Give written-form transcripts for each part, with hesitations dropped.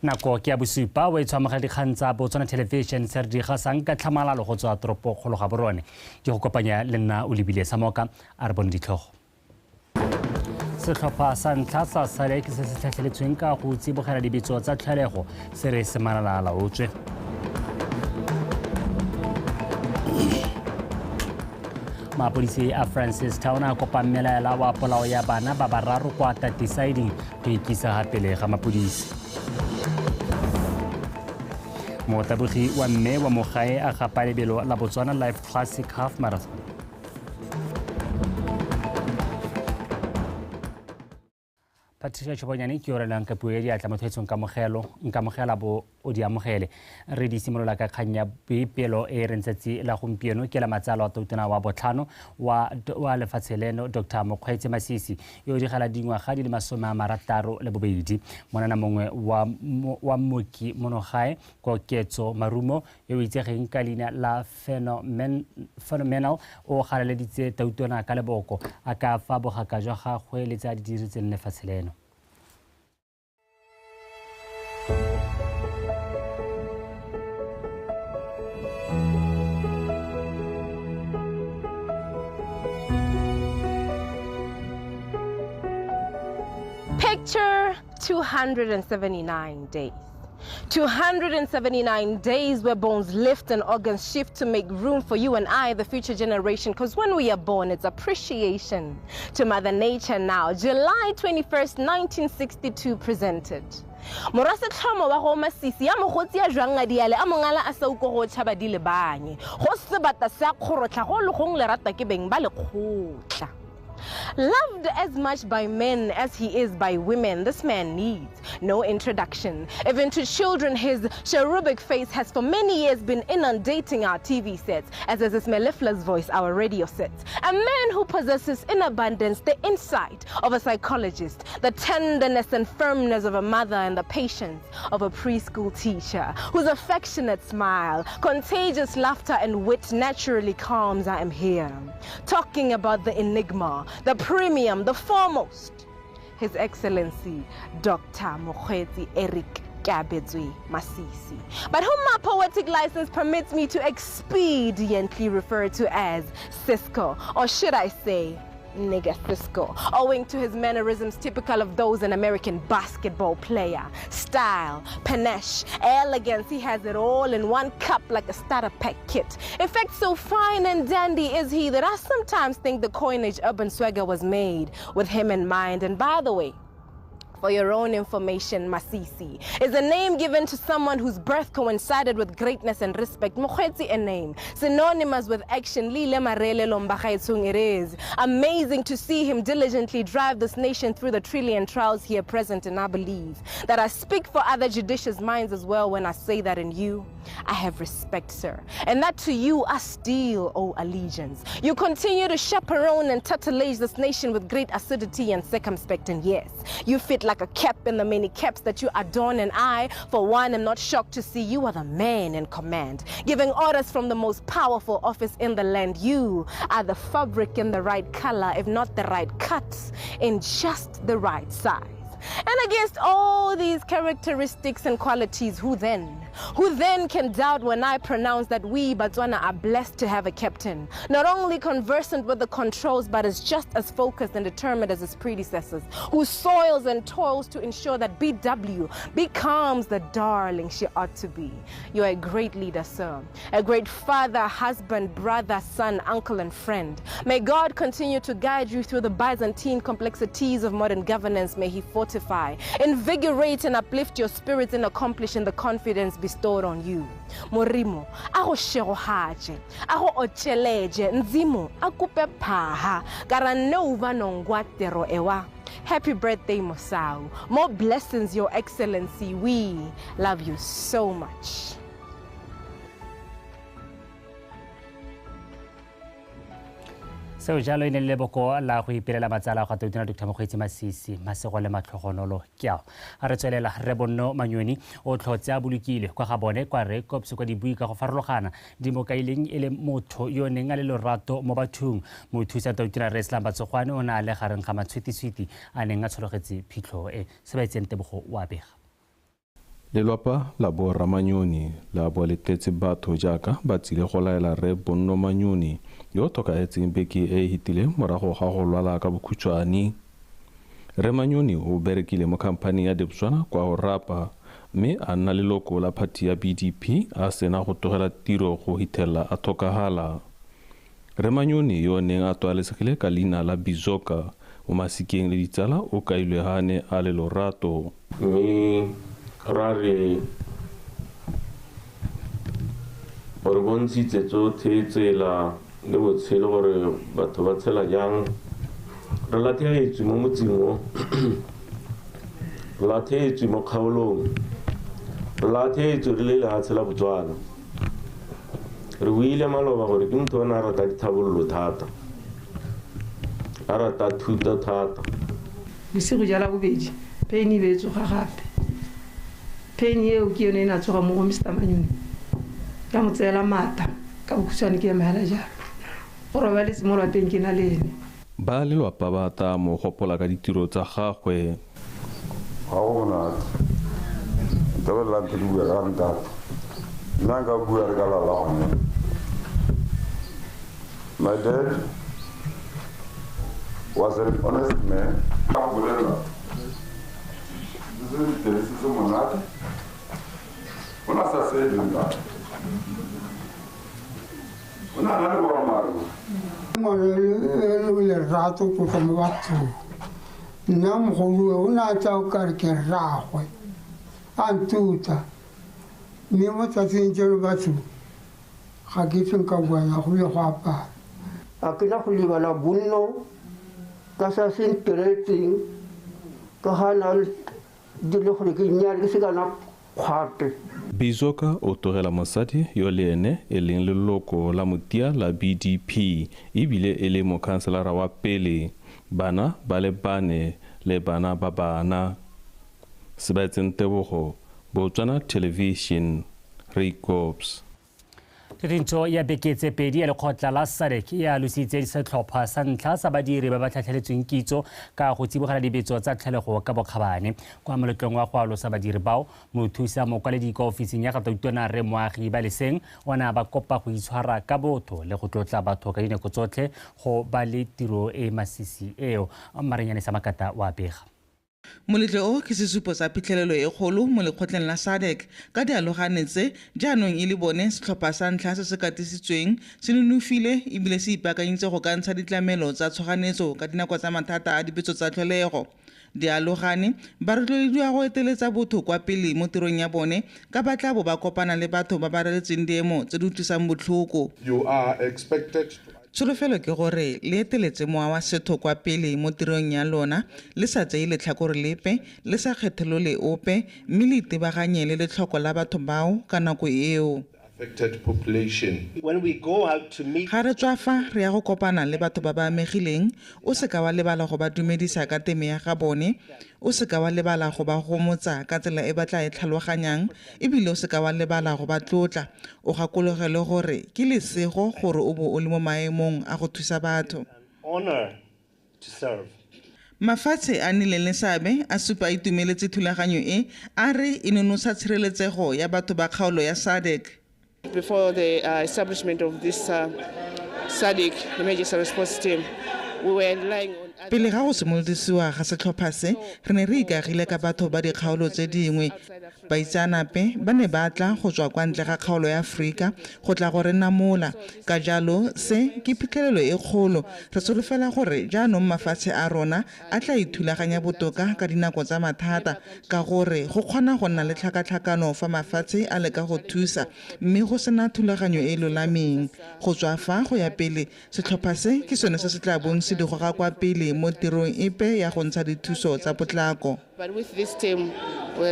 Nako ke ya bosupa o e tshwamogela dikgang tsa Botswana Television se re di gasang ka tlhamalalo go tswa toropo kgolo ga borone. Ke go kopanya le nna o lebile Samoka a re bone ditlhogo. Setlhopha sa ntlha sa SADC se se tlhatlheletsweng ka go tsibogela dibetso tsa tlholego se re se malala laotswe. Mapodisi a Francistown a kopa mmelaela wa polao ya bana ba bararo kwa Tatisiding go ikisa ga pele ga mapodisi. Motabogi wa mme wa mogae a gapa lebelo la Botswana Life Classic Half Marathon. Patricia Chobonyane ke yo relang ka puo ya diatla motho etsong kamogelo nkamogela bo o di amogele. Re di simolola ka kgang ya boipelo e re ntsatsi la gompieno ke la matsalo a tautona wa botlhano wa lefatshe leno Dr. Mokgweetsi Masisi yo o digela dingwaga di le 62. Monana mongwe wa mmoki monogae Koketso Marumo yo o itsegeng ka leina la Phenomenal o galaleditse tautona ka leboko a ka fa bogaka jwa gagwe le tse a di diretseng lefatshe leno. Picture 279 days. 279 days where bones lift and organs shift to make room for you and I, the future generation, because when we are born, it's appreciation to Mother Nature now. July 21st, 1962 presented. Morase tlhomo wa go Masisi ya mogotsi ya jwang a diale a mongala a sa uko go tšhaba di lebanye go sebata sa kgorotlha go le gong lerata ke beng ba lekgotla. Loved as much by men as he is by women, this man needs no introduction. Even to children, his cherubic face has for many years been inundating our TV sets, as is his mellifluous voice, our radio sets. A man who possesses in abundance the insight of a psychologist, the tenderness and firmness of a mother, and the patience of a preschool teacher, whose affectionate smile, contagious laughter and wit naturally calms I am here. Talking about the enigma, the premium, the foremost, His Excellency, Dr. Mokgweetsi Eric Keabetswe Masisi, but whom my poetic license permits me to expediently refer to as Cisco, or should I say, nigga Cisco, owing to his mannerisms typical of those an American basketball player. Style, panache, elegance, he has it all in one cup like a starter pack kit. In fact, so fine and dandy is he that I sometimes think the coinage urban swagger was made with him in mind. And by the way, for your own information, Masisi is a name given to someone whose birth coincided with greatness and respect. Mokgweetsi, a name synonymous with action. Lile marele lombagaetsong. It is amazing to see him diligently drive this nation through the trillion trials here present, and I believe that I speak for other judicious minds as well when I say that in you I have respect, sir, and that to you I still owe allegiance. You continue to chaperone and tutelage this nation with great acidity and circumspect, and yes, you fit like a cap in the many caps that you adorn, and I, for one, am not shocked to see you are the man in command, giving orders from the most powerful office in the land. You are the fabric in the right color, if not the right cut, in just the right size. And against all these characteristics and qualities, who then can doubt when I pronounce that we, Botswana, are blessed to have a captain, not only conversant with the controls, but is just as focused and determined as his predecessors, who soils and toils to ensure that BW becomes the darling she ought to be. You are a great leader, sir, a great father, husband, brother, son, uncle, and friend. May God continue to guide you through the Byzantine complexities of modern governance. May he fortify, invigorate, and uplift your spirits in accomplishing the confidence bestowed on you. Morimo, a go shegohatše, a go otšeleje, Nzimo, a kope phaha, kara nova nongwa tero ewa. Happy birthday, Mosau. More blessings, Your Excellency. We love you so much. Seo jalo e ne le leboko la go ipelela matsala ga tautona Dr. Mokgweetsi Masisi, masego le matlhogonolo ke ao. A re tswelela re Bonno Manyoni o tlhotse a bolokile kwa ga bone kwa Rekops kwa dibui ka go farologana di mo kaileng e le motho yo neng a le lorato mo bathong. Mothusa tautona Re Islam Batsogwane o ne a le gareng ga matshwititshwiti a neng a tshologetse phitlho e. Se ba itseng Tebogo o a bega. Lelwapa la bo Ramanyoni la bo le tletse batho jaaka ba tsile go laela Rre Bonno Manyoni yo o tlhokahetseng beke e e fetileng morago ga go lwala ka bokhutshwane. Rre Manyoni o berekile mo khamphaning ya Debswana kwa Orapa mme a nna leloko la phathi ya BDP a sena go tlogela tiro go hithelela a tlhokahala. Rre Manyoni yo o neng a tlwaelesegile ka leina la Bizoka mo masikeng le ditsala o kailwe ha a ne a le lorato. Mme ra re o re bontshitse tsotlhe tsela le botshelo gore batho ba tshela jang. Re latlhegetswe mo motseng o, re latlhegetswe mo kgaolong, re latlhegetswe re le lehatshe la Botswana. Re buile maloba gore ke motho o ne a rata dithabololo thata, a rata thuto thata. Bosigo ja la bobedi pain e be e tsoga gape. Pain eo ke yone e ne a tsoga mo go Mr Manyoni, ya mo tseela maatla ka bokhutshwane ke ema hela jalo. O robaletse mo lwapeng ke na le ene. Ba lelwapa ba tla mo gopola ka ditiro tsa gagwe. Ga go monate. Ntabelela ntho di bua ka ntate. Nna nka bua re ka lala gone. My dad was an honest man. Ka go bolelela. Se se se se monate. O ne a sa sebe ntate. O ne a na le boammaaruri. Ngwana le lerato tlotlo mo bathong. Nna mogolowe o ne a tla o kare ke rraagwe, a ntuta. Mme mo tsatsing tseno batho ga ke itse nka bua yang, go bile go apara. A ke na go lebala bonno ka sa se ntiretseng, ka ga na dirile gore ke nyale ke se ka na kgwape. Bizoka o tlogela mosadi yo le ene e leng leloko la motia la BDP ebile e le mokhanselara wa pele, bana ba le bane le bana ba bana. Sebaetseng Tebogo, Botswana Television, Records. Thutintsho ya beke tse pedi ya lekgotla la SADC e alositse setlhopha sa ntlha sa badiri ba ba tlhatlheletsweng kitso ka go tsibogela dibetso tsa tlholego ka bokgabane. Kwa moletlong wa go alosa badiri bao, mothusa mokwaledi kwa ofising ya ga Tautona Rre Moagi Baleseng o ne a ba kopa go itshwara ka botho le go tlotla batho ka dinako tsotlhe go ba le tiro e masisi eo. Marenyane Samakata wa bega. Moletlo o ke sesupo sa phitlhelelo e kgolo mo lekgotleng la SADC ka dialogane tse jaanong e le bone setlhopha sa ntlha se se katisitsweng se nonofile ebile se ipaakanyitse go ka ntsha ditlamelo tsa tshoganetso ka dinako tsa mathata a dipetso tsa tlholego. Dialogane ba rotloediwa go eteletsa botho kwa pele mo tirong ya bone ka ba tla bo ba kopana le batho ba ba raletseng diemo tse di utlwisang botlhoko. You are expected to Tsholofelo ke gore le eteletse mowa wa setho kwa pele mo tirong ya lona, le sa tseye letlhakore lepe, le sa kgetholole ope, mme le itebaganye le letlhoko la batho bao ka nako eo. Affected population. When we go out to meet Ga re tswa fa re ya go kopana le batho ba ba amegileng, o seka wa lebala go ba dumedisa ka teme ya ga bone, o seka wa lebala go ba gomotsa ka tsela e ba tla e tlhaloganyang, ebile o seka wa lebala go ba tlotla. O gakologelwe gore ke lesego gore o bo o le mo maemong a go thusa batho. Honor to serve. Mafatshe a nnileng le seabe a supa a itumeletse thulaganyo e, a re e nonotsha tshireletsego ya batho ba kgaolo ya SADC. Before the establishment of this SADC emergency response team, we were relying on other Pele ga go simolodisiwa ga setlhopha se, re ne re ikagile ka batho ba dikgaolo tse dingwe. Baitseanape ba ne ba tla go tswa kwa ntle ga kgaolo ya Aforika go tla go re namola. Ka jalo se ke phitlhelelo e kgolo. Re solofela gore jaanong mafatshe a rona a tla ithulaganya botoka ka dinako tsa mathata, ka gore go kgona go nna le tlhakatlhakano fa mafatshe a leka go thusa mme go sena thulaganyo e e lolameng. Go tswa fa go ya pele, setlhopha se ke sone se se tla bong se di goga kwa pele mo tirong epe ya go ntsha dithuso tsa potlako. But with this team,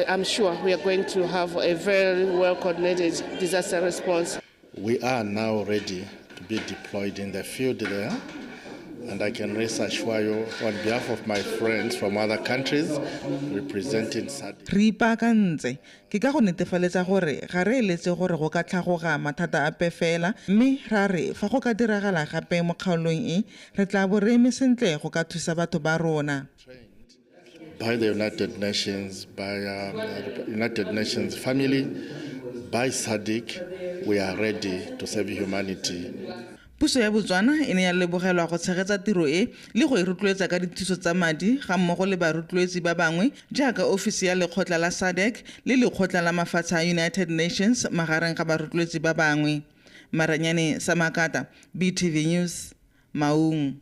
I'm sure we are going to have a very well coordinated disaster response. We are now ready to be deployed in the field there, and I can rest assure you on behalf of my friends from other countries representing SADC. Re ipaakantse ke ka go netefaletsa gore ga re eletse gore go ka tlhagoga mathata ape fela, mme ra re fa go ka diragala gape mo kgaolong e, re tla bo re eme sentle go ka thusa batho ba rona. by the United Nations, by United Nations family, by SADC, we are ready to serve humanity. Puso ya Botswana e ne ya lebogelwa go tshegetsa tiro e le go e rotloetsa ka dithuso tsa madi ga mmogo le barotloetsi ba bangwe jaaka ofisi ya lekgotla la SADC le lekgotla la mafatshe a United Nations magareng ga barotloetsi ba bangwe. Maranyane Samakata, BTV News, Maung.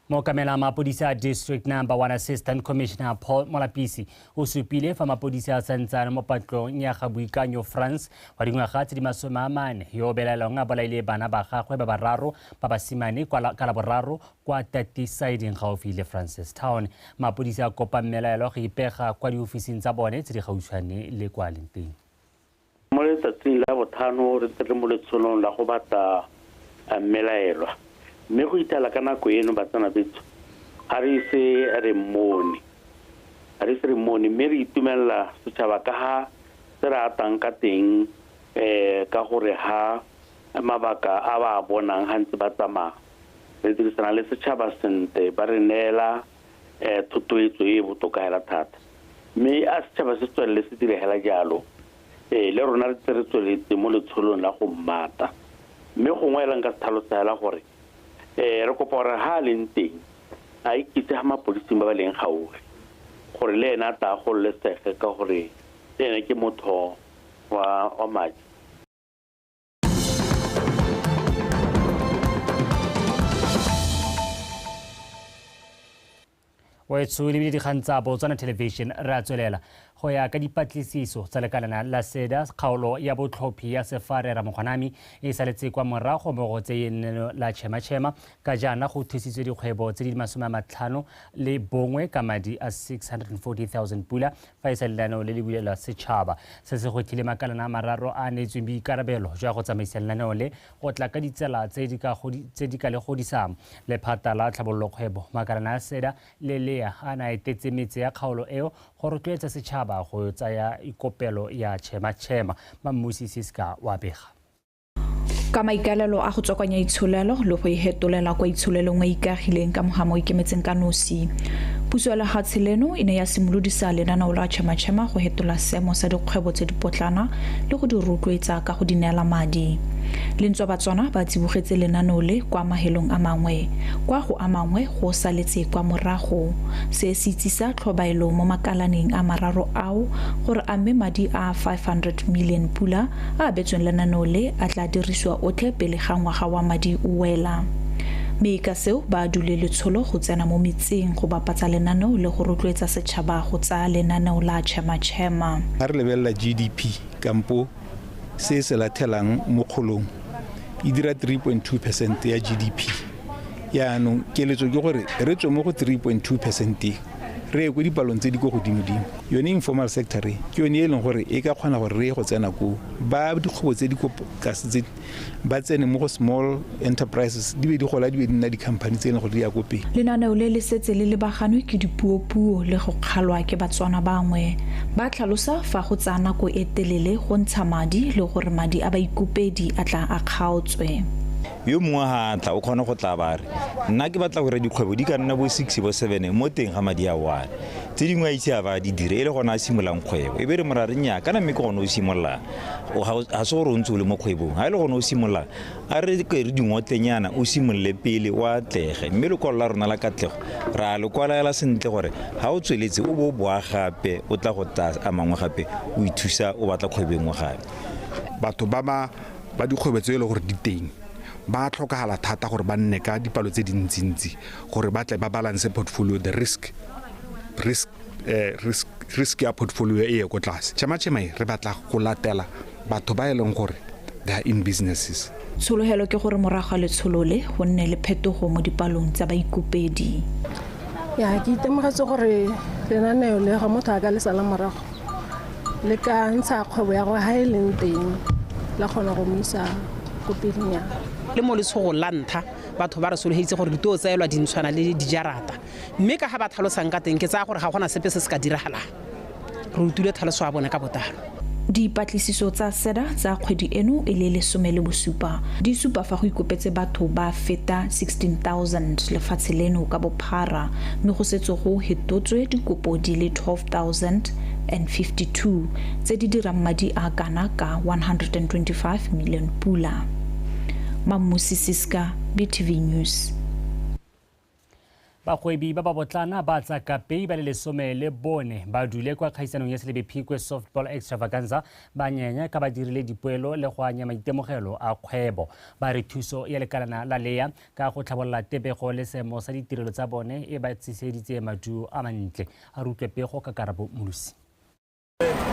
Mookamela mapodisi a District Number 1 Assistant Commissioner Paul Molapisi o supile fa mapodisi a santsane mo patlong ya ga Boikanyo France wa dingwaga tse di 40 yo o belaelwang a bolaile bana ba gagwe ba bararo ba basimane ka Laboraro kwa Tati Siding gaufi le Francistown. Mapodisi a kopa mmelaelwa go ipega kwa diofising tsa bone tse di gautshwane le kwa leng teng. Mo letsatsing la botlhano re ntse re mo letsholong la go batla mmelaelwa, mme go ithala ka nako eno batsana betso ga re ise re mmone, mme re itumelela setšhaba ka ga se re atang ka teng, ka gore ha mabaka a ba a bonang ga ntse ba tsamaya re dirisana le setšhaba sentle, ba re neela thotloetso e e botoka hela thata, mme a setšhaba se tswelele se dire hela jalo. Le rona re tse re tsweletse mo letsholong la go mmata, mme gongwe elang ka se tlhalosa hela gore re kopa gore ha a leng teng a ikitse ga mapodising ba ba leng gaufi gore le ena a tla gololesege ka gore le ene ke motho wa madi. Wetso le bile dikgang tsa Botswana Television re a tswelela go ya ka dipatlisiso tsa lekalana la SEDA kgaolo ya botlhophi ya Sefare Ramokgonami e saletse kwa morago mo go tseyeng la Chema-Chema ka jaana go thusitswe dikgwebo tse di 51 ka madi a 640,000 pula fa e sa lenaneo le le bulelwa setšhaba. Se se gwetlhile makalana a mararo a neetsweng boikarabelo jwa go tsamaisa lenaneo le go tla ka ditsela tse di ka le godisang. Lephata la tlhabololo kgwebo, makalana a SEDA le lea a na etetse metse ya kgaolo eo go rotloetsa setšhaba go tsaya ikopelo ya Chema-Chema. Mammusi Siska wa bega. Ka maikaelelo a go tswakanya itsholelo le go e hetolela kwa itsholelong e ikagileng ka mogamo o ikemetseng ka nosi, puso ya lehatshe leno e ne ya simolodisa lenaneo la Chema-Chema go hetola seemo sa dikgwebo tse dipotlana le go di rotloetsa ka go di neela madi. Lentswa Batswana ba tsibogetse lenaneo le kwa mahelong a mangwe, kwa go a mangwe go saletse kwa morago. Se se itsisa tlhobaelo mo makalaneng a mararo ao gore a mme madi a 500 million pula a abetsweng lenaneo le a tla dirisiwa otlhe pele ga ngwaga wa madi o wela. Mme ka seo ba dule letsholo go tsena mo metseng go bapatsa lenaneo le go rotloetsa setšhaba go tsaya lenaneo la Chema-Chema. Ha re lebelela GDP kampo se se latelang mo kgolong e dira 3.2% ya GDP. Yaanong keletso ke gore re tswe mo go 3.2% re ye ko dipalong tse di ko godimodimo. Yone informal sector ke yone e leng gore e ka kgona gore re ye go tsena koo, ba dikgwebo tse di ko tlase tse ba tsene mo go small enterprises di be di gola di be di nna di-company tse e leng gore di ya ko pele. Lenaneo le le setse le lebaganwe ke dipuopuo le go kgalwa ke Batswana bangwe. Ba tlhalosa fa go tsaya nako e telele go ntsha madi le gore madi a baikopedi a tla a kgaotswe. Yo mongwe ga a tla o kgone go tla ba re nna ke batla gore dikgwebo di ka nna bo 6 bo 7 mo teng ga madi a one, tse dingwe a itse a ba di dire e le gona a simololang kgwebo, e be re mora re nnyaa kana mme ke gone o simololang, ga se gore o ntse o le mo kgwebong, ga e le gone o simololang a re ke re dingotlenyana o simolole pele o atlege. Mme lekwalo la rona la katlego re a le kwalaela sentle gore ga o tsweletse o bo o boa gape o tla go tla a mangwe gape o ithusa o batla kgwebo e nngwe gape. Batho ba ba dikgwebo tse e leng gore di teng ba tlhokagala thata gore ba nne ka dipalo tse dintsintsi gore ba tle ba balance portfolio, the risk ya portfolio e ye ko tlase. Chema-Chema e re batla go latela batho ba e leng gore they are in businesses. Tshologelo ke gore morago ga letsholo le go nne le phetogo mo dipalong tsa baikopedi. Ya ke itemogetse gore lenaneo le ga motho a ka le sala morago le ka ntsha kgwebo ya gagwe ha e leng teng la kgona go mo isa ko pelenyana. Le mo letshogong la ntlha batho ba re sologetse gore ditoo tsaelwa dintshwana le dijarata, mme ka ga ba tlhalosang ka teng ke tsaya gore ga gona sepe se se ka diragalang. Re utlwile tlhaloso ya bone ka botlalo. Dipatlisiso tsa SEDA tsa kgwedi eno e le 17 di supa fa go ikopetse batho ba feta 16,000 lefatshe leno ka bophara, mme go setse go hetotswe dikopo di le 12,052 tse di dirang madi a kana ka 125 million pula. Mammusi Siska, BTV News. Bagwebi ba ba botlana ba tsa Kapei ba le 14 ba dule kwa kgaisanong ya Selebi Phikwe Softball Extravaganza ba nyenya ka ba dirile dipoelo le go anya maitemogelo a kgwebo. Ba re thuso ya lekalana la LEA ka go tlhabolola tebego le seemo sa ditirelo tsa bone e ba tsiseditse maduo a mantle. A re utlwe pego ka Karabo Molosi.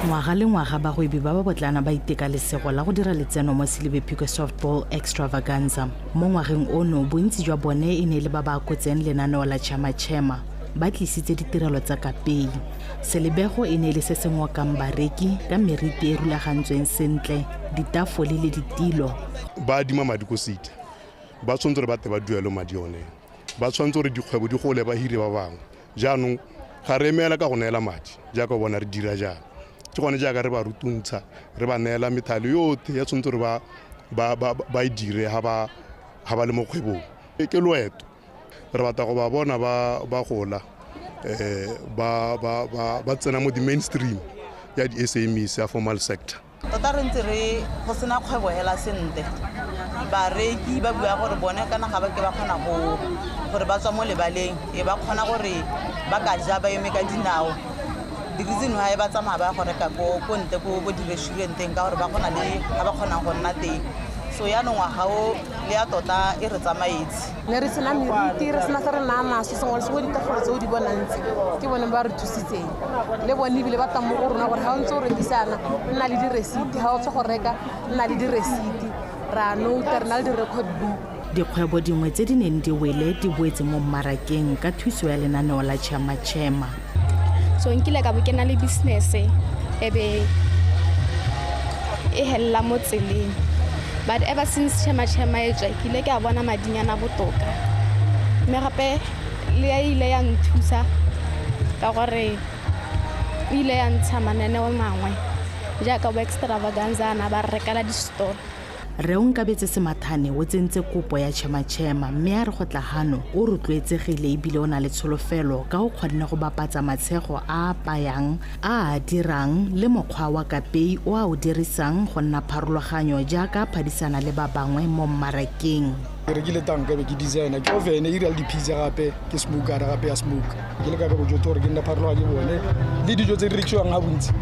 Ngwaga le ngwaga bagwebi ba ba botlana ba iteka lesego la go dira letseno mo Selebi Phikwe Softball Extravaganza. Mo ngwageng ono bontsi jwa bone e ne e le ba ba akotseng lenaneo la Chema Chema, ba tlisitse ditirelo tsa kapei. Selebego e ne e le se se ngokang bareki ka meriti e rulagantsweng sentle, ditafole le ditilo. Ba adima madi ko SEDA, ba tshwanetse gore ba tle ba duele madi one, ba tshwanetse gore dikgwebo di gole ba hire ba bangwe. Jaanong ga re emela ka go neela madi jaaka o bona re dira jaana, ke gone jaaka re ba rutuntsha, re ba neela methale yotlhe ya tshwanetse gore ba e dire ha ba le mo kgwebong. Ke loeto, re batla go ba bona ba gola, ba tsena mo di-mainstream ya di-SMEs ya formal sector. Tota re ntse re go sena kgwebo hela sentle, bareki ba bua gore bone kana ga ba ke ba kgona gore ba tswa mo lebaleng, e ba kgona gore ba ka ja ba eme ka dinao. The reason why ba tsamaya ba go reka ko ntle ko di-restauranteng ka gore ba kgona le ga ba kgonang go nna teng. So yaanong ngwaga o le ya tota e re tsamaetse. Ne re sena meriti, re sena se re naya naso sengwe le sengwe, ditafole tse o di bonang tse ke bone ba re thusitseng. Le bone ebile ba tla mo go rona gore ga o ntse o rekisana nna le di-receipt, ga o tswa go reka nna le di-receipt, ra note, re na le di-record book. Dikgwebo dingwe tse di neng di wele di boetse mo mmarakeng ka thuso ya lenaneo la Chema Chema. So nkile ka bo ke na le business e be e hella mo tseleng, but ever since Chema Chema e tswa ke ile ke a bona madinyana botoka, mme gape le ya ile ya nthusa ka gore e ile ya ntsha mananeo mangwe jaaka bo extravaganza na ba rekela di-store. Re o Nkabetse Semathane o tsentse kopo ya Chema Chema, mme a re go tla gano o rotloetsegile ebile o na le tsholofelo ka o kgonne go bapatsa matshego a apayang a a dirang le mokgwa wa kapei o a o dirisang go nna pharologanyo jaaka phadisana le ba bangwe mo mmarakeng. Ke rekile tanka be ke designer, ke oven e dira le di-pizza gape, ke smoker gape ya smoke. Ke leka ka bojotlhe gore ke nne pharologanyo bone le dijo tse di rekisiwang ga bontsi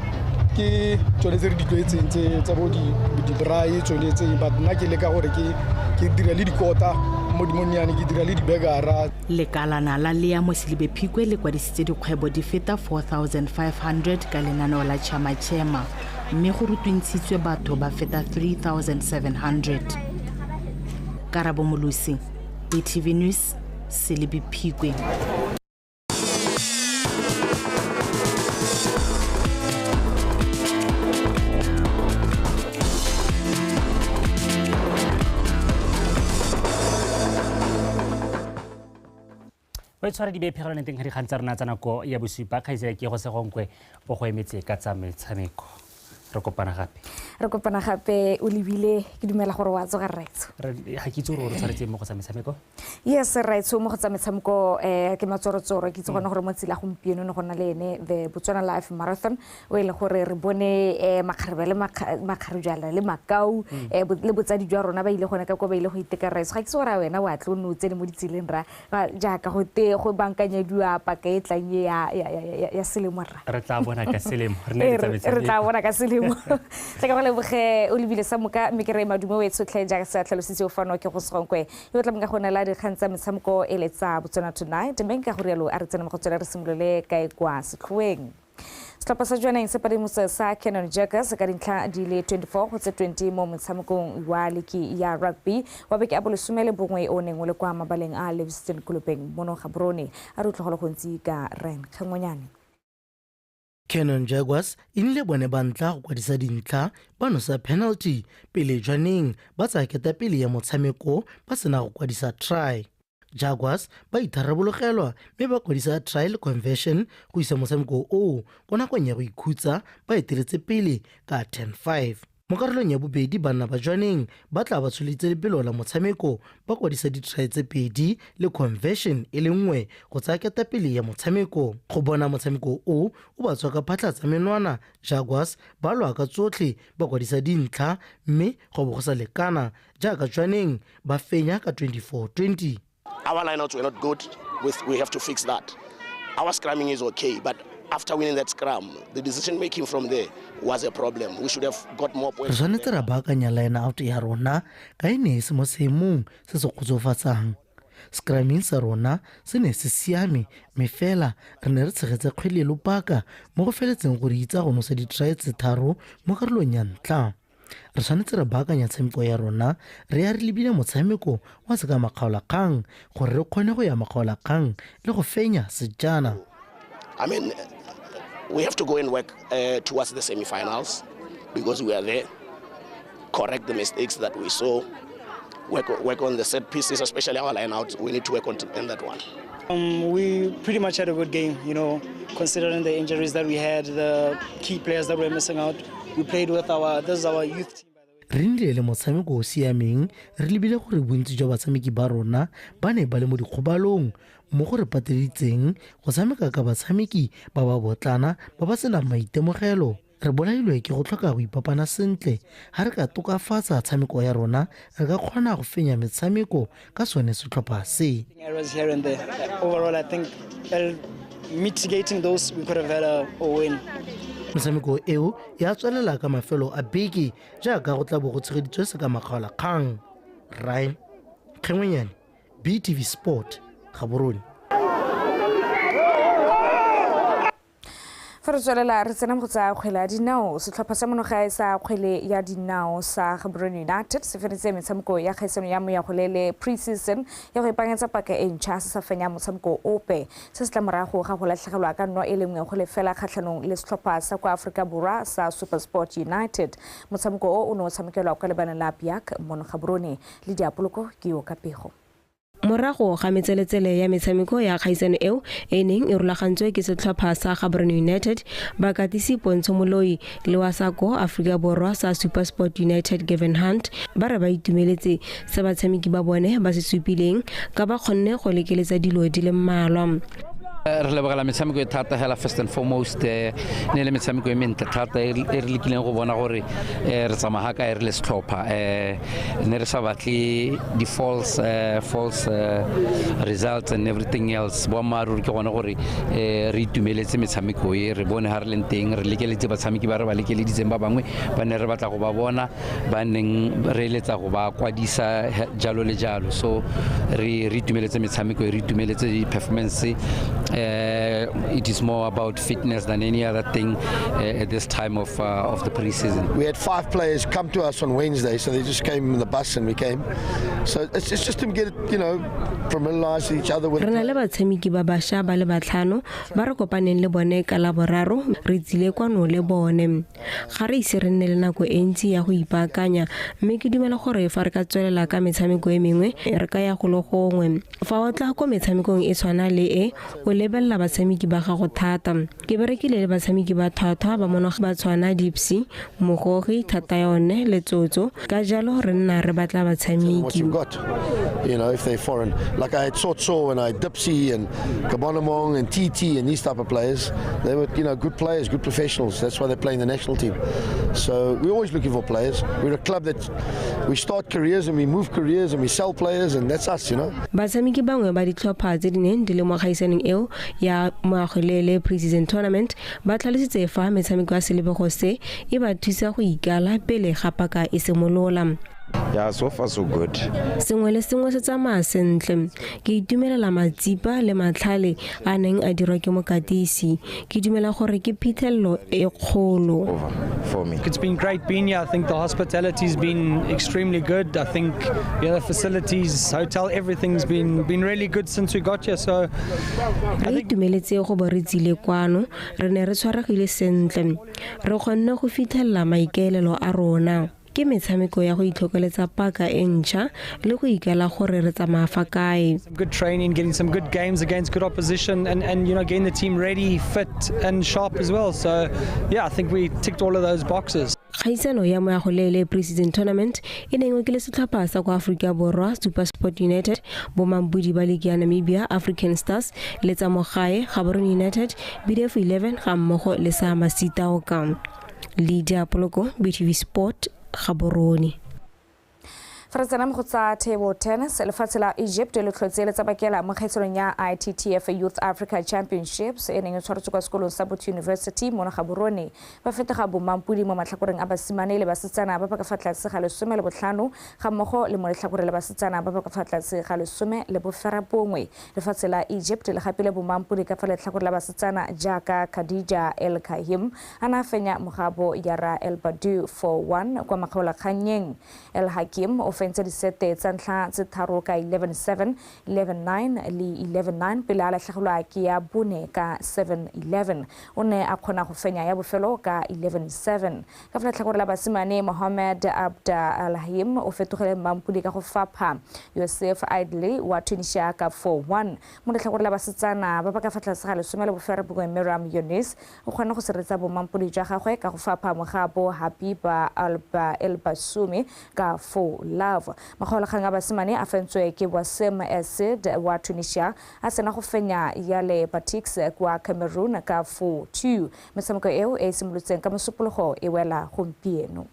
ke tsone tse re di tlwaetseng tse tsa bo di-braai tsone tse, but nna ke leka gore ke dira le dikota mo dimonyane, ke dira le di-burgera. Lekalana la LEA mo Selebi Phikwe le kwadisitse dikgwebo di feta 4500 ka lenaneo la Chema Chema, mme go rutuntshitswe batho ba feta 3700. Karabo Molosi, BTV News, Selebi Phikwe. Ba tshwara di beephegelwane teng ga dikgang tsa rona tsa nako ya bosupa. Kgaitsedi ke go segonkwe o go emetse ka tsa metshameko. Re kopana gape. Re kopana gape o lebile, ke dumela gore wa tsoga rraetsho. Ga ke itse gore o re tshwaretse mo go tsa metshameko. Yes rraetsho, mo go tsa metshameko ke matsorotsoro, ke itse gone gore mo tsela gompieno ne go na le ene the Botswana Life Marathon o e leng gore re bone makgarebe le makgarejala le makau le botsadi jwa rona ba ile gone ka kwa ba ile go iteka rraetsho. Ga ke itse gore a wena wa tlo o tsene mo ditseleng ra jaaka go te go bankanyediwa paka e tlang ya selemo rra. Re tla bona ka selemo, re ne re tla bona ka selemo. Tla ka go leboge o lebile sa moka, mme ke re madume o e tshotlhe jaaka se a tlhalositse o fano ke go segonkwe yo tla ka go nela dikgang tsa metshameko e le tsa Botswana Tonight, mme ka go rialo a re tsene mo go tswela re simolole kae kwa setlhoeng. Setlhopha sa Jwaneng se padimoso sa Canon Jackers ka dintlha di le 24 go tse 20 mo motshamekong wa liki ya rugby wa beke a bolesome le bongwe o neng o le kwa mabaleng a Livingston Kolopeng mono Gaborone. A re utlwe go le gontsi ka Ren Kgengwenyane. Canon Jaguars e nnile bone ba ntla go kwadisa dintlha ba nosa penalty pele Jwaneng ba tsaya ketapele ya motshameko ba sena go kwadisa try. Jaguars ba itharabologelwa mme ba kwadisa trial conversion go isa motshameko oo ko nakong ya go ikhutsa ba eteletse pele ka 10-5. Mo karolong ya bobedi banna ba Jwaneng ba tla ba tsholeditse lebelo la motshameko ba kwadisa ditry tse 2 le conversion e le 1 go tsaya ketapele ya motshameko. Go bona motshameko o o ba tswa ka phatlha tsa menwana, Jaguars ba lwa ka tsotlhe ba kwadisa dintlha mme go bo go sa lekana jaaka Jwaneng ba fenya ka 24-20. Our lineouts were not good. We have to fix that. Our scrumming is okay, but after winning that scrum, the decision making from there was a problem. We should have got more points. Re tshwanetse ra baakanya line out ya rona ka e ne e se mo seemong se se kgotsofatsang. Scrumming sa rona se ne se siame mme fela re ne re tshegetse kgwele lobaka mo go feletseng gore itsa go nosa ditry tse 3 mo karolong ya ntlha. Re tshwanetse re baakanya tshameko ya rona re ya re lebile motshameko wa se ka makgaolakgang gore re kgone go ya makgaolakgang le go fenya sejana. I mean, we have to go and work towards the semi-finals because we are there. Correct the mistakes that we saw. Work on the set pieces, especially our line-outs. We need to work on to end that one. We pretty much had a good game, you know, considering the injuries that we had, the key players that were missing out. We played with this is our youth team. Re nnile le motshameko o siameng re lebile gore bontsi jwa batshameki ba rona ba ne ba le mo dikgobalong mo go re pateleditseng go tshameka ka batshameki ba ba botlana ba ba senang maitemogelo. Re bolailwe ke go tlhoka go ipapana sentle. Ha re ka tokafatsa tshameko ya rona re ka kgona go fenya metshameko ka sone setlhopha se. Errors here and there. Overall, I think mitigating those, we could have had a win. Metshameko eo ya tswelela ka mafelo a beke jaaka go tla bo go tshegeditswe se ka makgaolakgang. Ryan Kgengwenyane, BTV Sport, Gaborone. Fa re tswelela re tsena mo go tsa kgwele ya dinao, setlhopha sa monogae sa kgwele ya dinao sa Gaborone United se feditse metshameko ya kgaisano ya moyagolele pre-season ya go ipaakanyetsa paka e ntšha se sa fenya motshameko ope. Se se tla morago ga go latlhegelwa ka 0-1 kgatlhanong le setlhopha sa kwa Aforika Borwa sa SuperSport United. Motshameko o o ne o tshamekelwa kwa lebaleng la Biak mono Gaborone. Le diapoloko ke yo ka pego. Morago ga metseletsele ya metshameko ya kgaisano eo e neng e rulagantswe ke setlhopha sa Gaborone United, bakatisi Pontsho Moloi le wa sa ko Aforika Borwa sa SuperSport United Gavin Hunt ba re ba itumeletse se batshameki ba bone ba se supileng ka ba kgonne go lekeletsa dilo di le mmalwa. Re lebogela metshameko e thata hela, first and foremost ne le metshameko e mentle thata e re lekileng go bona gore re tsamaya kae re le setlhopha. Ne re sa batle di-false results and everything else. Boammaaruri ke gone gore re itumeletse metshameko e, re bone ha re leng teng, re lekeletse batshameki ba re ba lekeleditseng, ba bangwe ba ne re batla go ba bona, ba neng re eletsa go ba kwadisa jalo le jalo. So re itumeletse metshameko e, re itumeletse di-performance. It is more about fitness than any other thing at this time of the pre-season. We had 5 players come to us on Wednesday, so they just came in the bus and we came. So it's just to get, you know, familiarize each other with. Re na le batshameki ba basha ba le batlhano ba re kopaneng le bone ka laboraro, re tsile kwano le bone. Ga re ise re nne le nako e ntsi ya go ipaakanya, mme ke dumela gore fa re ka tswelela ka metshameko e mengwe re ka ya go le gongwe. Fa o tla ko metshamekong e tshwana le e, o lebelela batshameki ba gago thata. Ke berekile le batshameki ba thwathwa ba mono ba tshwana Dipsy, Mogogi, Thata yone le Tsotso, ka jalo re nna re batla batshameki. You know, if they're foreign, like I had Tsotso and I had Dipsy and Kabonamong and TT and these type of players. They were, you know, good players, good professionals. That's why they play in the national team. So we're always looking for players. We're a club that we start careers and we move careers and we sell players, and that's us, you know. Batshameki bangwe ba ditlhopha tse di neng di le mo kgaisanong eo ya Moagolele pre-season tournament ba tlhalositse fa metshameko ya selebego se e ba thusa go ikala pele ga paka e simolola. Yeah, so far so good. Sengwe le sengwe se tsamaya sentle. Ke itumelela matsipa le matlhale a neng a dirwa ke mokatisi. Ke dumela gore ke phitlhelelo e kgolo. For me. It's been great being here. I think the hospitality's been extremely good. I think the other facilities, hotel, everything's been really good since we got here. So re itumeletse go bo re tsile kwano, re ne re tshwaregile sentle. Re kgonne go fitlhelela maikaelelo a rona. Ke metshameko ya go itlhokoletsa paka e ntšha le go ikala gore re tsamaya fa kae. Some good training, getting some good games against good opposition, and getting the team ready, fit and sharp as well. So yeah, I think we ticked all of those boxes. Kgaisano ya Moyagoleele Pre-Season Tournament e neng e le setlhopha sa kwa Aforika Borwa SuperSport United, bomampodi ba ligi ya Namibia African Stars le tsa mo gae Gaborone United, BDF 11 ga mmogo le sa Masitaoka. Lydia Poloko, BTV Sport, Gaborone. Fa re tsena mo go tsa table tennis, lefatshe la Egypt le tlhotse le tsabakela mo kgaisanong ya ITTF Youth Africa Championships e neng e tshwaretswe kwa sekolong sa Botho University mono Gaborone. Ba fetoga bomampodi mo matlhakoreng a basimane le basetsana ba ba ka fa tlase ga 15 ga mmogo le mo letlhakoreng la basetsana ba ba ka fa tlase ga 19. Lefatshe la Egypt le gapile bomampodi ka fa letlhakore la basetsana jaaka Khadija El Kahim a na fenya mogabo Yara El Badu 4-1 kwa makgaolakgannyeng. El Hakim o fentse disete tsa ntlha tse tharo ka 11-7, 11-9 le 11-9 pele a latlhegelwa ke ya bone ka 7-11. O ne a kgona go fenya ya bofelo ka 11-7. Ka fa letlhakore la basimane, Mohamed Abda Alhim o fetogile mampodi ka go fapha Yosef Idley wa Tunisia ka 4-1. Mo letlhakore la basetsana ba ba ka fa tlase ga 19, Miriam Yunis o kgona go sireletsa bomampodi jwa gagwe ka go fapha mogabo Habiba Alba El Basumi ka 4-love. Makgaolakgang a basimane a fentswe ke Wassim Essid wa Tunisia a sena go fenya Yale Batix kwa Cameroon ka 4-2. Metshameko eo e simolotseng ka Mosupologo e wela gompieno.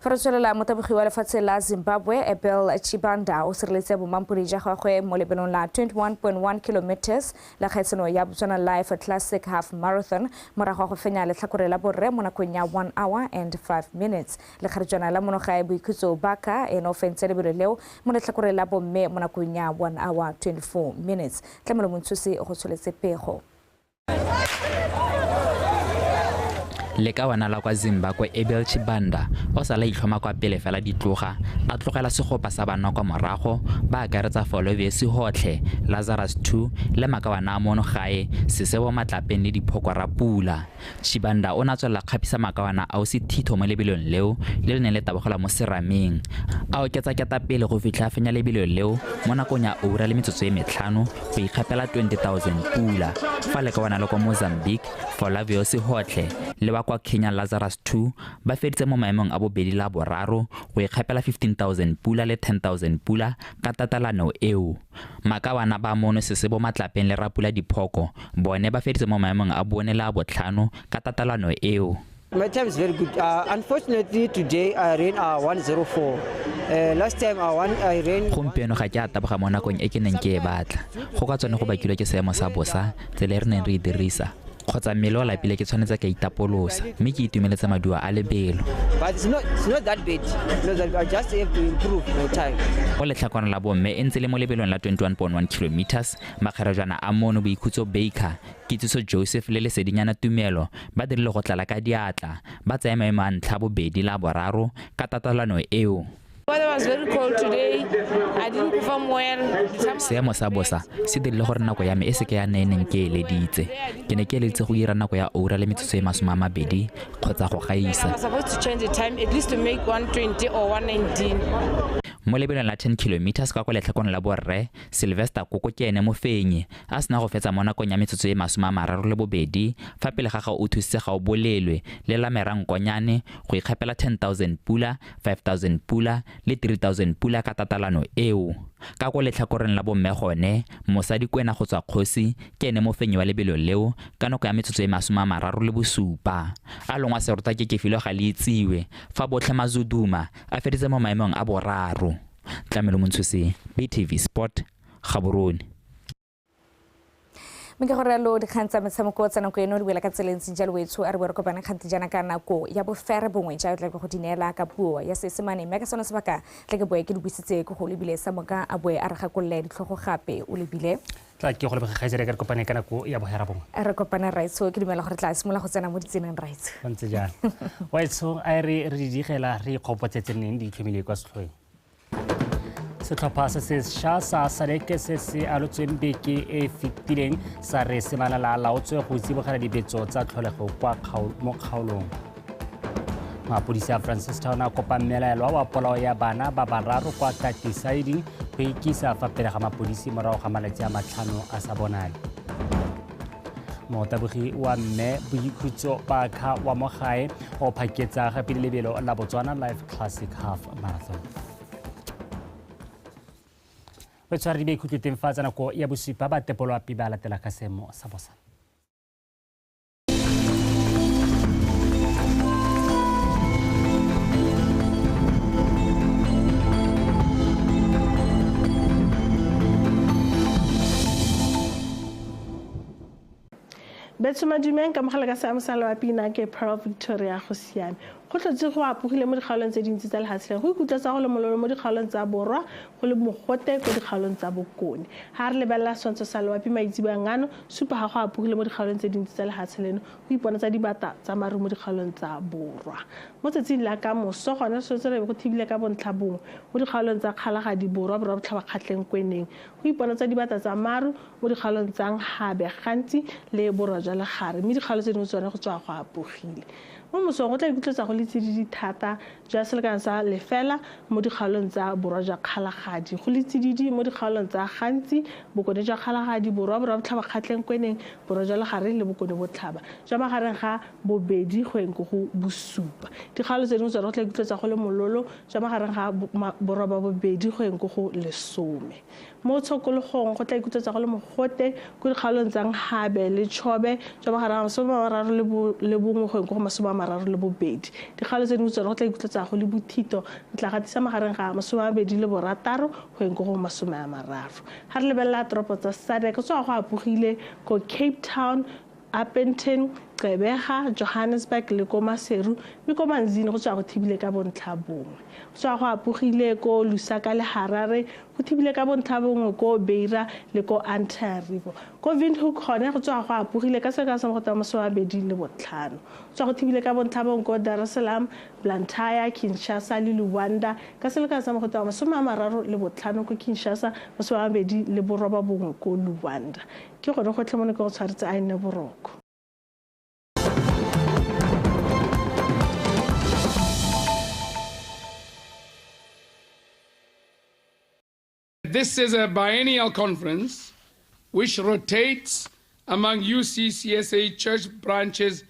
Fa re tswelela, motabogi wa lefatshe la Zimbabwe Abel Chibanda o sireletse bomampodi ja gagwe mo lebelong la 21.1 kilometers la kgaisano ya Botswana Life Classic Half Marathon morago ga go fenya letlhakore la borre mo nakong ya 1 hour and 5 minutes. Lekgarejwana la monogae Boikhutso Baka ene o fentse lebelo leo mo letlhakore la bomme mo nakong ya 1 hour 24 minutes. Tlamelo Montshusi go tsholetse pego. Lekawana la kwa Zimbabwe Abel Chibanda o sala itlhoma kwa pele fela ditloga a tlogela segopa sa banna kwa morago ba akaretsa Folovesi Hotlhe, Lazarus 2 le makawana a mono gae Sesebo Matlapeng le Diphoko Rapula. Chibanda o na tswelela kgapisa makawana ao sethitho mo lebelong leo le le neng le tabogela mo serameng, a oketsa ketapele go fitlha a fenya lebelo leo mo nakong ya ura le metsotso e metlhano go ikgapela 20,000 pula. Fa lekawana le kwa Mozambique Folovesi Hotlhe le wa kwa Kenya Lazarus 2 ba feditse mo maemong a bobedi la boraro go ikgapela 15,000 pula le 10,000 pula ka tatelano eo. Makawana ba mono Sesebo Matlapeng le Rapula Diphoko bone ba feditse mo maemong a bone le a botlhano ka tatelano eo. My time is very good. Unfortunately today I ran 104. Last time I ran. Gompieno ga ke a taboga mo nakong e ke neng ke e batla. Go ka tsone go bakilwe ke seemo sa bosa, tsela e re neng re e dirisa. Kgotsa mmele o lapile ke tshwanetse ka itapolosa mme ke itumeletse maduo a lebelo. But it's not that bad. I just have to improve my time. Go letlhakwana la bomme e ntse le mo lebelong la 21.1 kilometers, makgarejwana a mono Boikhutso Baker, Kitsiso Joseph le Lesedinyana Tumelo ba dirile go tlala ka diatla, ba tsaya maemo a ntlha bobedi la boraro ka tatelano eo. Weather was very cold today. I didn't perform well. Seemo sa bosa se dirile gore nako ya me e seke ya nna e neng ke eleditse. Ke ne ke eleditse go dira nako ya ura le metsotso e 20 kgotsa go gaisa. I was supposed to change the time at least to make 120 or 119. Mo lebelong la 10 kilometers ka kwa letlhakong la borre, Sylvester Koko ke ene mofenyi a sena go fetsa mo nakong ya metsotso e 32 fa pele ga ga o thusitse ga o bolelwe le la Merankonyane go ikgapela 10,000 pula, 5,000 pula le 3,000 pula ka tatelano eo. Ka kwa letlhakoreng la bomme gone, mosadi Kwena go tswa Kgosi ke ene mofenyi wa lebelo leo ka nako ya metsotso e 37. A longwa serota ke kefilo ga le itsiwe fa botlhe Mazuduma a feditse mo maemong a boraro. Tlamelo Montshusi, BTV Sport, Gaborone. Mme ke gore lo dikgang tsa metshameko tsa nako eno di wela ka tsela e ntseng jalo wetsho a re bo re kopane kgante jaana ka nako ya bofere bongwe ja tla go di neela ka puo ya Seesemane, mme ka sone sebaka tla ke boe ke di buisitse ke go lebile sa moka a boe a re gakolole ditlhogo gape o lebile. Tla ke go lebega kgaitsedi ka re kopane ka nako ya bohera bongwe. Re kopane raitsho, ke dumela gore tla simolola go tsena mo ditseneng raitsho. Go ntse jalo. Waitsho a re re di digela re ikgopotse tse neng di itlhomile kwa setlhoeng. Setlhopha se se sha sa SADC se se alotsweng beke e fetileng sa re se malala laotswe go tsibogela dibetso tsa tlholego kwa mo kgaolong. Mapodisi a Francistown a kopa mmelaelwa wa polao ya bana ba bararo kwa Tati Siding go ikisa fa pele ga mapodisi morago ga malatsi a 5 a sa bonale. Motabogi wa mme Boikhutso Bakha wa mo gae o phaketsa gape le lebelo la Botswana Life Classic Half Marathon. Re tshware di bekhutlo teng fa tsa nako ya bosupa ba tepolo api ba latela ka seemo sa bosa. Betso madumeng ka mogala ka seemo sa loapi nna ke Pearl Victoria go siame. Go tlhotse go apogile mo dikgaolong tse dintsi tsa lefatshe, go ikutlwa tsa go le mololo mo dikgaolong tsa borwa, go le mogote ko dikgaolong tsa bokone. Ha re lebelela setshwantsho sa loapi maitseboeng ano, supa ga go apogile mo dikgaolong tse dintsi tsa lefatshe leno, go ipona tsa dibata tsa maru mo dikgaolong tsa borwa. Mo tsatsing la ka moso gone setse re go thibile ka bontlha bongwe mo dikgaolong tsa Kgalagadi Borwa, Borwa Botlhaba Kgatleng Kweneng, go ipona tsa dibata tsa maru mo dikgaolong tsa Nhabe gantsi le Borwa jwa Legare, mme dikgaolo tse dingwe tsone go tswa go apogile. Mo mosong go tla ikutlwetsa go le tsididi thata jwa selekano sa lefela mo dikgaolong tsa Borwa jwa Kgalagadi, go le tsididi mo dikgaolong tsa Gantsi, Bokone jwa Kgalagadi Borwa, Borwa Botlhaba Kgatleng Kweneng, Borwa jwa Legare le Bokone Botlhaba jwa magareng ga 2 go eng go 7. Dikgaolo tse dingwe tsone go tla ikutlwetsa go le mololo jwa magareng ga 8 go eng go 10. Mo tshokologong go tla ikutlwetsa go le mogote ko dikgaolong tsa Nhabe le Chobe jwa magareng ga 31 go eng go 32. Dikgaolo tse dingwe tsone go tla ikutlwetsa go le bothito, re tla gatisa magareng ga 26 go eng go 30. Ha re lebelela toropo tsa SADC, go tswa go apogile ko Cape Town, Upington, Gqeberha, Johannesburg le ko Maseru, mme ko Manzini go tswa go thibile ka bontlha bongwe. Go tswa go apogile ko Lusaka le Harare, go thibile ka bontlha bongwe ko Beira le ko Antananarivo. Ko Windhoek gone go tswa go apogile ka sekao sa mogote wa 25. Go tswa go thibile ka bontlha bongwe ko Dar es Salaam, Blantyre, Kinshasa le Luanda ka selekano sa mogote wa 35 ko Kinshasa, 29 ko Luanda. Ke gone gotlhe mo ne ke go tshwaretse a nne boroko. This is a biennial conference which rotates among UCCSA church branches